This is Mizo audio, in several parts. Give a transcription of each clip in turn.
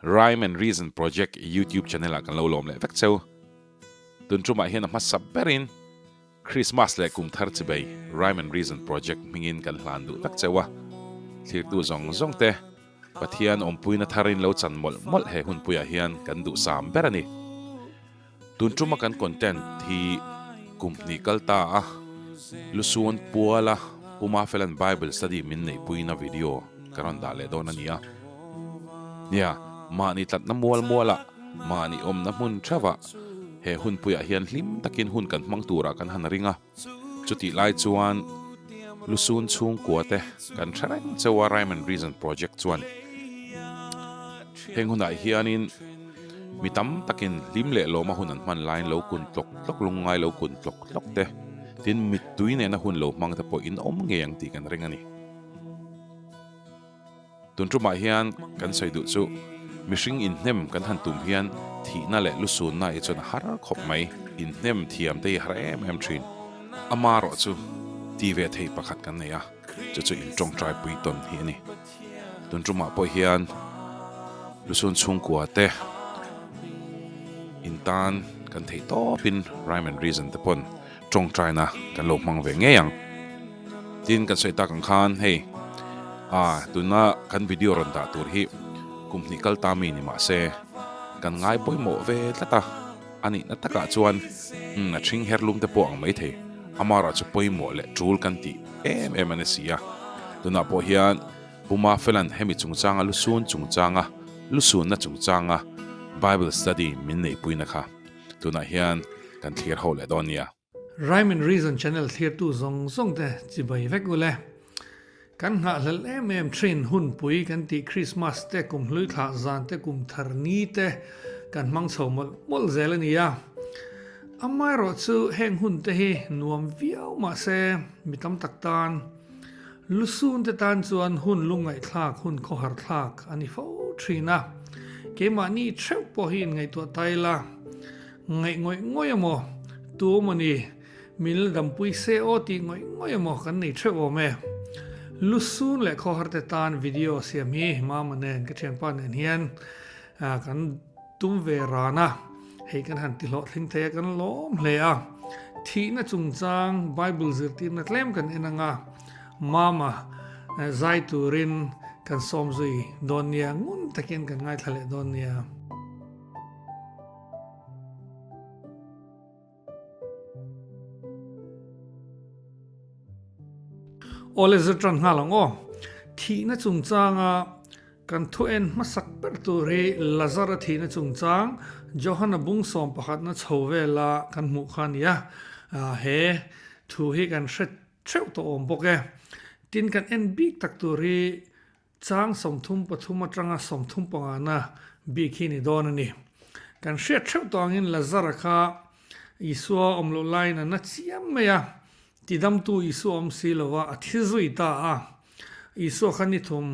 Rhyme and Reason Project YouTube channel ah kan lo lawm leh vek cheu. Tun tumah hian a hmasa berin Christmas leh kum thar chibei Rhyme and Reason Project hmingin kan hlan duh vek cheu a. Thlirtu zawng zawng te Pathian awmpuina tharin lo chan mawlh mawlh he hunpuiah hian kan duhsam ber a ni. Tun tuma kan content hi kum hnih kal ta a, Lusun Puala Pu Mafelan Bible study min neihpuina video ka rawn dah leh dawn a ni a. Nia, mahni tlatna mual mualah, mahni awmna hmun theuhah he hunpuiah hian hlim takin hun kan hmang turah kan han ring a. Chutih lai chuan Lusun chhungkua te kan hre reng cheu a Rhyme and Reason Project chuan heng hunah hianin mi tam takin hlim leh lawma hun an hman laiin lo kun tlawk tlawk lungngai lo kun tlawk tlawk te tin mittui nena hun lo hmang te pawh in awm ngei ang tih kan ring a ni. Tun tumah hian kan sawi duh chu mihring inhnem kan han tum hian thihna leh lusunna hi chuan a har khawp mai. Inhnem thiam te hi a har em em thin. Amarawh chu ti ve thei pakhat kan nei a, chu chu intawngtai pui tawn hi a ni. Tun tumah pawh hian lusun chhungkua te intan kan theih tawpin rhyme and reason te pawn tawngtaina kan lo hmang ve ngei ang. Tin kan sawi tak ang khan hei ah tuna kan video rawn dah tur hi kum hnih kal ta mi ni mah se kan ngai pawimawh ve tlat a, a nihna takah chuan umm a thing her lum te pawh ang mai thei amarawh chu pawimawh leh tul kan tih em em a ni si a, tunah pawh hian Pu Mafelan hemi chungchanga lusun chungchanga lusunna chungchanga Bible study min neihpuina kha tunah hian kan thlir ho leh dawn nia. Rhyme and Reason channel thlirtu zawng zawng te chibai vek u le. Kan nghahhlelh em em thin hunpui kan tih Christmas te kum hlui thlah zan te kum thar ni te kan hmang chho mawlh mawlh zel a ni a. Amaherawh chu heng hun te hi nuam viau mahse mi tam tak tan lusun te tan chuan hun lungngaihthlak hun khawhar thlak a ni fo thin a. Keimahni theuh pawh hi inngaihtuah ta ila. Ngaih ngawih ngawih emaw, tu emaw ni, min la dampui se aw tih ngawih ngawih emaw kan nei theuh awm e. Lusun leh khawhar te tan video siam hi Mama nen ka thianpa nen hian kan tum ve ran a, hei kan han ti hlawhtling thei a kan lawm hle a. Thihna chungchang Bible zirtirna tlem kan en anga Mama zai turin kan sawm zui dawn nia, ngun takin kan ngaithla leh dawn nia. Awle zir tan nghal ang aw. Thihna chungchanga kan thu en hmasak ber tur hi Lazara thihna chungchang Johana bung sawm pakhatna chho vela kan hmuh kha a ni a. He thu hi kan hre theuh tawh awm bawk e. Tin kan en bik tak tur hi Chang 33 atanga 35 na bik hi ni dawn a ni. Kan hriat theuh tawh angin Lazara kha Isua awm loh laiin a na chiam mai a, tidamtu Isua awm si lo va, a thi zui ta a. Isua kha nithum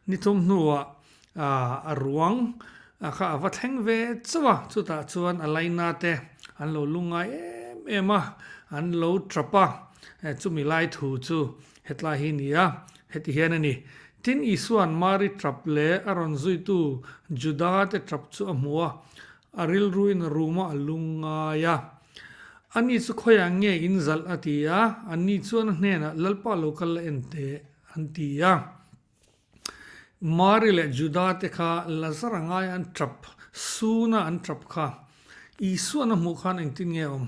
nithum hnuah a ruang kha a va thleng ve chauh a, chutah chuan a laina te an lo lungngai em em a, an lo tap a, chumi lai thu chu Hetlai hi ni a, heti hian a ni. Tin, Isua'n Mari tap leh a rawn zuitu Juda te tap chu a hmu a, a rilruin a room-ah a lung ngai a. Ani chu khawiah nge in zalh a ti a, anni chuan a hnenah Lalpa lo kal la en teh an ti a. Mari leh Juda te kha Lazara ngai an tap, suna an tap kha. Isua'n a hmuh khan engtin nge a awm?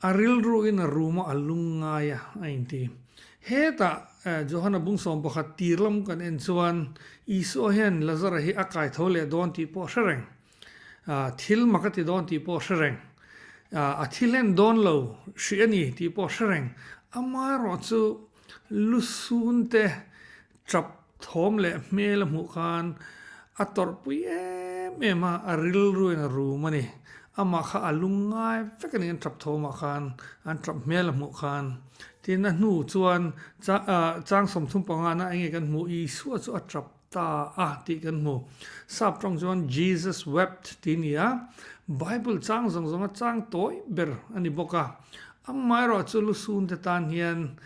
A rilruin a room a a lung ngai a, a inti. Hetah Johana bung 11 tir lam kan en chuan Isua hian Lazara hi a kai tho leh dawn tih pawh a hre reng. Thil mak a ti dawn tih pawh a hre reng. A thi hlen dawn lo hrih a ni tih pawh a hre reng. Amaherawh chu lusun te tap thawm leh hmel a hmuh khan a tawrhpui em em a, a rilruin a rum a ni. Amah kha a lung ngai vek a ni an tap thawmah khan, an tap hmel a hmuh khan. Tin, a hnu chuan chang 35 na enge kan hmuh, Isua chu a tap ta a tih kan hmu. Sap tawng chuan Jesus wept tih a ni a, Bible chang zawng zawnga chang tawi ber a ni bawk a. Amaherawhchu lusun te tan hian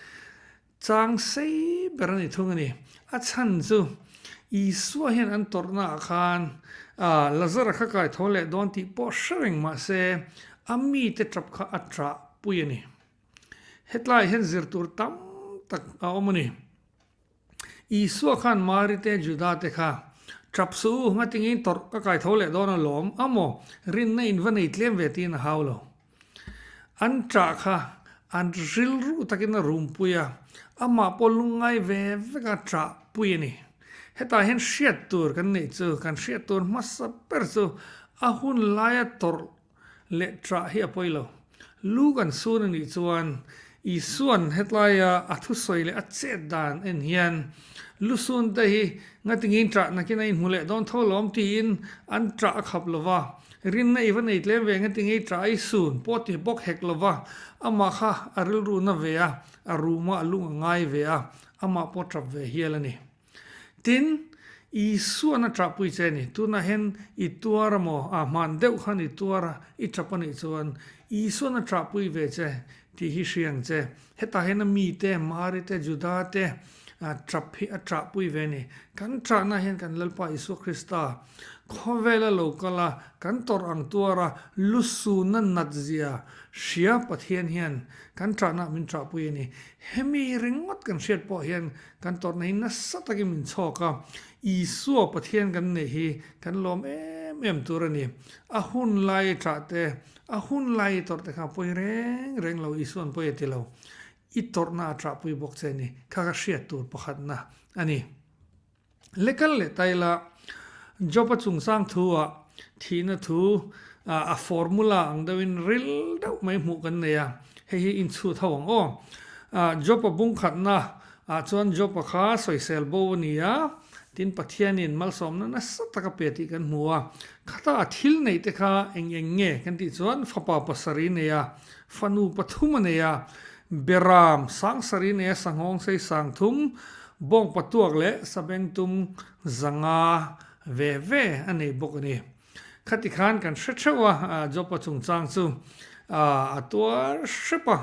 Chang sei ber a ni thung a ni. A chhan chu Isua hian an tawrhnaah khan Lazara kha kai tho leh dawn tih pawh hre reng mah se, a mite tap kha a ṭah pui a ni. Hetlaiah hian zir tur tam tak a awm a ni. Isua khan Mari te Juda te kha, Ṭap suh u, ngatingein tawrh ka kai tho leh dawn alawm, a maw? Rinna in va nei tlem ve tiin a hau lo. An ṭah kha an rilru takin a rumpui a, amah pawh lungngai ve vek a ṭah pui a ni. Hetah hian hriat tur kan neih chu, kan hriat tur hmasa ber chu a hun laia tawrh leh ṭah hi a pawi lo. Lu kan sun a nih chuan Isua'n hetlaia a thusawi leh a chet dan en hian lu sun te hi ngatingin ṭah nakin a inhmu leh dawn tho lawm tiin an ṭah a khap lo va, rinna i va nei tlem ve ngatingei ṭah i sun pawh ti bawk hek lo va, amah kha a rilru na ve a, a rum a, a lung a ngai ve a, amah pawh ṭap ve hial a ni. Tin, Isua'n a ṭahpui che a ni. Tunah hian i tuar a maw? A hman deuh khan i tuar a, i ṭap a nih chuan Isua'n a ṭahpui ve che tih hi hria ang che. Hetah hian a mite, Mari te, Juda te ṭap hi a ṭahpui ve a ni. Kan ṭahna hian kan Lalpa Isua Krista khawvela lo kal a, kan tawrh ang tuar a, lusunna natzia hria Pathian hian kan ṭahna min ṭahpui a ni. Hemi ringawt kan hriat pawh hian Kan tawrhna hi nasa takin min chhawk a, Isua Pathian kan neih hi kan lawm em em tur a ni. A hun lai ṭah te, a hun lai i tawrh te kha pawi reng reng lo, Isua'n pawi a ti lo. I tawrhna a ṭahpui bawk che a ni. Kha ka hriat tur pakhatna a ni. Lekal leh taila Job-a chungchang thu-ah thihna thu a formula ang deuhin ril deuh mai hmuh kan nei a, hei hi inchhut ho ang aw. Job-a bungkhatna ah chuan Job-a kha sawisel bo a ni a, tin Pathianin malsawmna nasa tak a pe tih kan hmu a. Khata a thil neih te kha eng eng nge kan tih chuan fapa pasarih nei a, fanu pathum a nei a, Beram sangsarih nei a sanghawng sei sangthum, bawng patuak leh sabengtum zanga ve ve a nei bawk a ni. Khati khan kan hre theuh a, Jopa chungchang chu a tuar hrep a,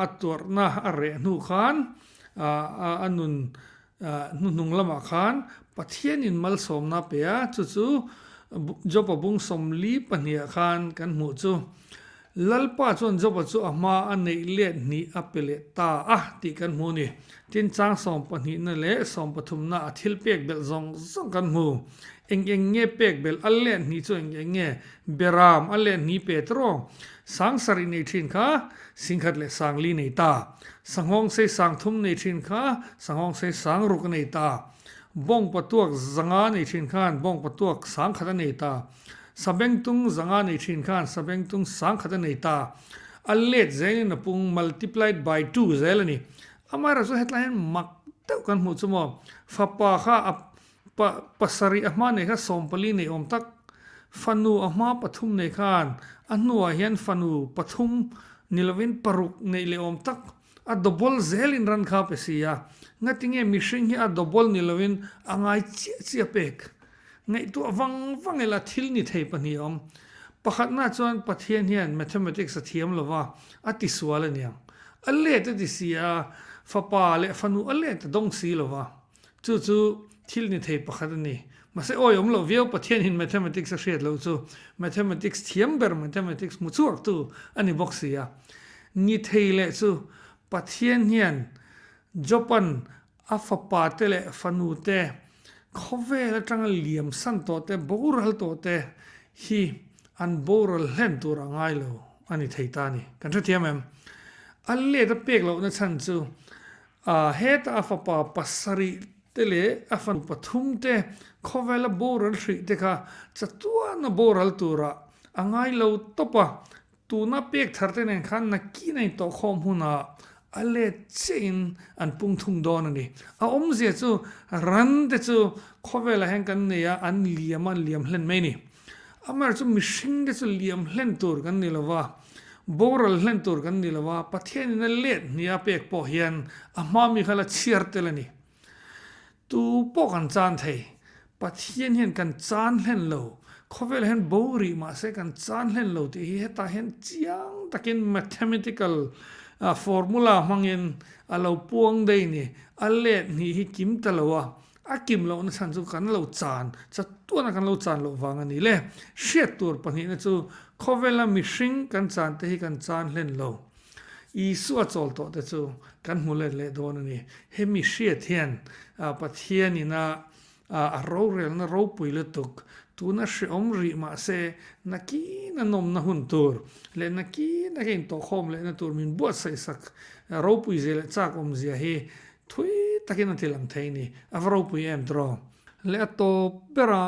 a tuarhna a reh hnu khan a nun hnuhnung lamah khan Pathianin malsawmna a pe a, chu chu Jopa bung 42 ah khan kan hmuh chu. Lalpa chuan Joba chu a hma a neih let hnih a pe leh ta a tih kan hmu a ni. Tin, chang sawmpahnihna leh sawmpathumna a thil pek belh zawng zawng kan hmu. Eng eng nge pek belh a let hnih chu eng eng nge? Beram a let hnih pe tawh. Sangsarih nei thin kha singkhat leh sangli nei ta. Sanghawng sei sangthum nei thin kha sanghawng sei sangruk a nei ta. Bawngpatuak zanga nei thin khan bawngpatuak sangkhat a nei ta. Sabengtung zanga nei thin khan sabengtung sangkhat a nei ta. A let zelin a pung multiplied by two zel a ni. Amaherawh chu hetlai hian mak deuh kan hmuh chu maw, fapa kha a pa pasarih a hma nei kha 14 nei awm tak, fanu a hma pathum nei khan a hnuah hian fanu pathum ni lovin paruk neih leh awm tak a double zelin ran kha a pe si a. Ngatinge mihring hi a double ni lovin a ngai chiah chiah pek? Ngaihtuah vang vang ila thil ni thei pahnih a awm. Pakhatna chuan Pathian hian mathematics a thiam lo va, a ti sual a niang. A let a ti si a, fapa leh fanu a let a dawng si lo va. Chu chu thil ni thei pakhat a ni. Mahse awi awm loh viau Pathian hian mathematics a hriat loh chu mathematics thiam ber mathematics hmu chhuaktu a ni bawk si a. Ni thei leh chu Pathian hian Job-a'n A fapa te leh fanu te, khawvel atanga liam san tawh te, boral tawh te hi an boral hlen tur a ngai lo a ni thei ta a ni. Kan hrethiam em? A let a pek lohna chhan chu heta a fapa pasarih te leh a fanu pathum te khawvela boral hrih te kha chatuana boral turah a ngai lo tawp a, Tuna pek thar te nen khan nakin a intawhkhawm hunah a let chiahin an pung thung dawn a ni. A awmzia chu ran te chu khawvelah hian kan nei a, an liam a, an liam hlen mai a ni. Amaherawhchu chu mihring te chu liam hlen tur kan ni lo va, boral hlen tur kan ni lo va, Pathianin a let hnih a pek pawh hian a hma mi kha la chhiar tel a ni. Tu pawh kan chan thei. Pathian hian kan chan hlen lo. Khawvel hian bo rih mah se kan chan hlen lo tih hi hetah hian chiang takin mathematical formula hmangin a lo puang daih ni. A let hnih hi kim ta lo a. A kim lohna chhan chu kan lo chan, chatuana kan lo chan loh vang a ni le. Hriat tur pahnihna chu khawvela mihring kan chan te hi kan chan hlen lo. Isua chawl tawh te chu kan hmu let leh dawn a ni. Hemi hriat hian Pathianin a a rorelna ropui lutuk tuna hreawm rih mahse nakina nawmna hun tur leh nakina ka intawhkhawm lehna tur min buatsaih sak ropui zia leh chak awmzia hi thui takin a ti lang thei a ni. A va ropui em tawh. Leh a tawp bera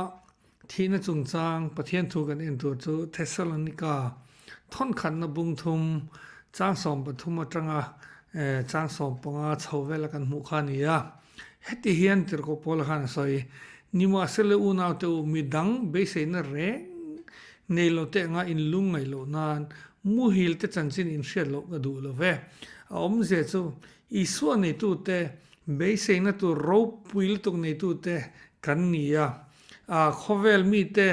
Thihna chungchang Pathian thu kan en tur chu Thessalonika thawnkhatna bung thum chang 13 atanga chang 15 chho vela kan hmuh kha a ni a. Heti hian Tirhkoh Paula khan a sawi, Nimahsela unaute u, midang beiseina reng nei lo te anga inlung ngaih loh nan muhil te chanchin inhriat loh ka duh lo ve. A awmzia chu Isua neitute beiseina tur ropui lutuk neitute kan ni a. A khawvel mite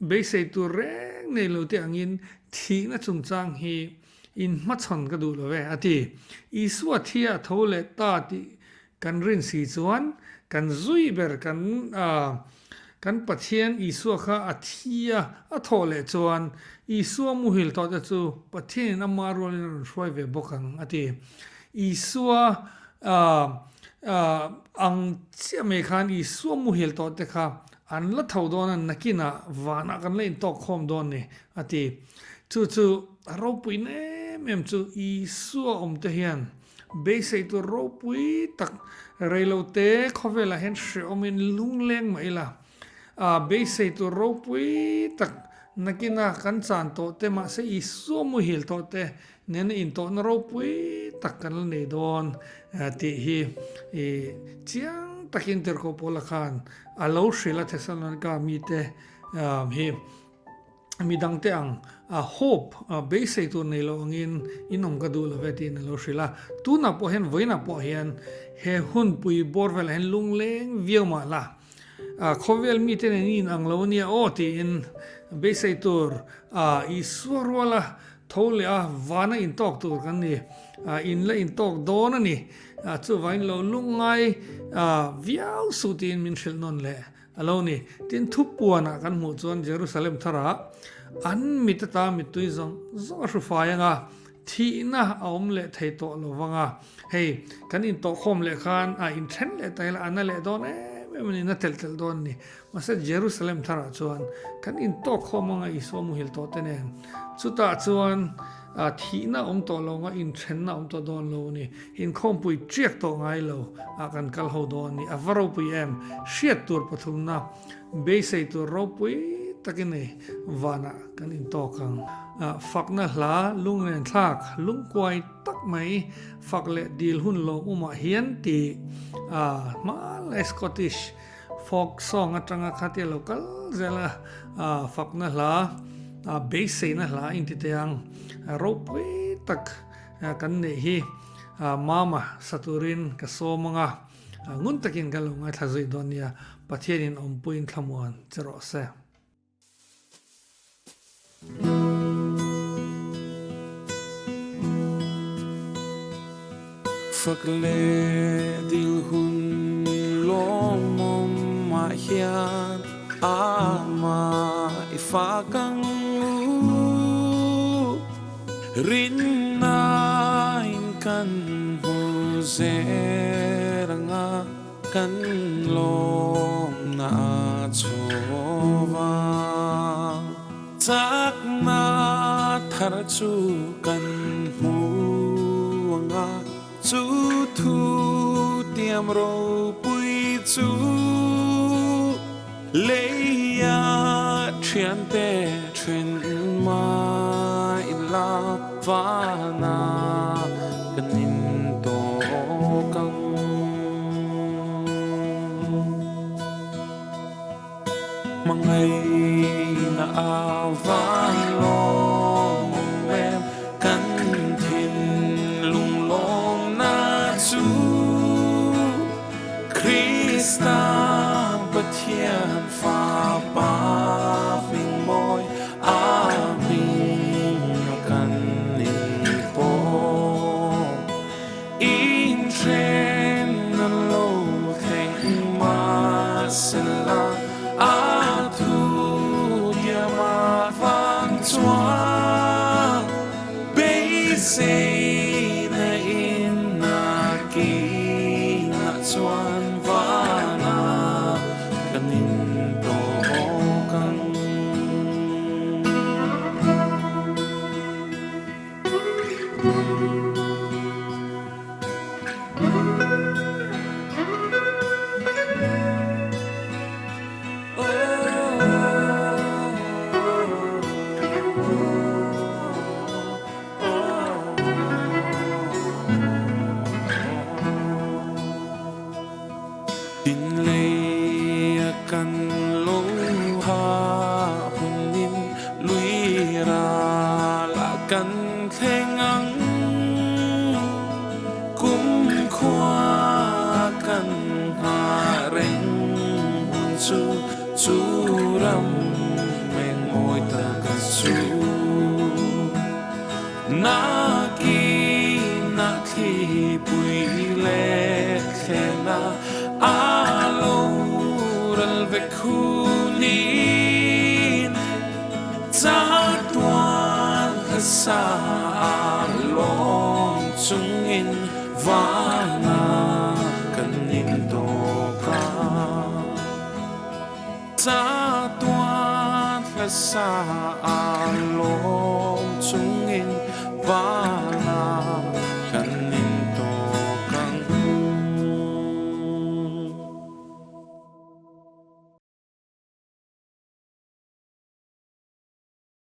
beisei tur reng nei lo te angin thihna chungchang hi inhmachhawn ka duh lo ve, a ti. Isua thi a tho leh ta tih kan rin si chuan kan zui ber kan kan Pathian Isua kha a thi a, a thawh leh chuan Isua muhil tawh te chu Pathianin ama rualin a rawn hruai ve bawk ang, a ti. Isua Ang chiah mai khan Isua muhil tawh te kha an la tho dawn a, nakinah vanah kan la intawk khawm dawn ni, a ti. Chu chu a ropui em em chu Isua awm te hian beisei tur ropui tak reilote khawvelah hian hrehawmin lungleng mah ila, beisei tur ropui tak nakina kan chan tawh te mahse Isua muhil tawh te Nena intawhna ropui tak kan la nei dawn tih hi chiang takin Tirhkoh Paula khan a lo hrilh a, Thessalonika mite hi midangte ang hope, beisei tur nei lo angin in awm ka duh lo ve tiin a lo hrilh a. Tunah pawh hian, vawiinah pawh hian he hunpui bawr velah hian lungleng viau mah la, khawvel mite nen in inang lo ania aw tiin beisei tur Isua ruala Tho leh a, vana intawk tur kan ni. In la intawk dawn a ni. Chuvangin lo lungngai viau suh tiin min hrilh nawn leh a lo ni. Tin, thupuanah kan hmuh chuan Jerusalem tharah an mit ata mittui zawng zawng a hru fai ang a, thihna a awm leh thei tawh lo vang a. Hei, kan intawhkhawm leh khan a inthen leh ta ila a na leh dawn em em a ni, na telh telh dawn a ni. Mahse Jerusalem tharah chuan kan intawk khawm anga Isua muhil tawh te nen chutah chuan thihna awm tawh lo anga inthenna awm tawh dawn lo a ni. Inkhawmpui tiak tawh ngai lo ah kan kal ho dawn a ni. A va ropui em? Hriat tur pathumna beisei tur ropui takin hei vanah kan intawk ang. Fakna hla lunglen thlak lungkuai tak mai fak leh dil hun lawm umah hian tih hmanlai Scottish Folk song atanga khatia lo kal zel a, fakna hla, beiseina hla inti teh ang ropui tak kan neih hi Mama sa turin ka sawm ang a, ngun takin kan lo ngaithla zui dawn nia, Pathianin awmpuiin thlamuan che rawh se. Fak leh dil hun lawmawm ah hian amah i fak ang u. Rinnain kan hmu zel ang a. Kan lawmna a chho vang. Chakna thar chu kan hmu ang a, chu thu tiam ropui chu leia thiante then mai la vana kan intawk ang. Hmangaihna a van lawm awm em kan thinlung lawmna chu Krista Pathian Fapa hming mawi a hming a kan inpawm. Inthen an lo thleng mai. Beiseina in nakinah chuan vanah kan intawk ang. Tin lei a kan lo ha hunin lui ral ah kan thleng ang. Kumkhua kan nghah reng hun chu chu ram meng mawi tak a chu. Nakinah thlipui leh thlena a lo ral vek hunin chatuan hlasa a lawm chungin vana kan intawk a. Chatuan hlasa a lawm.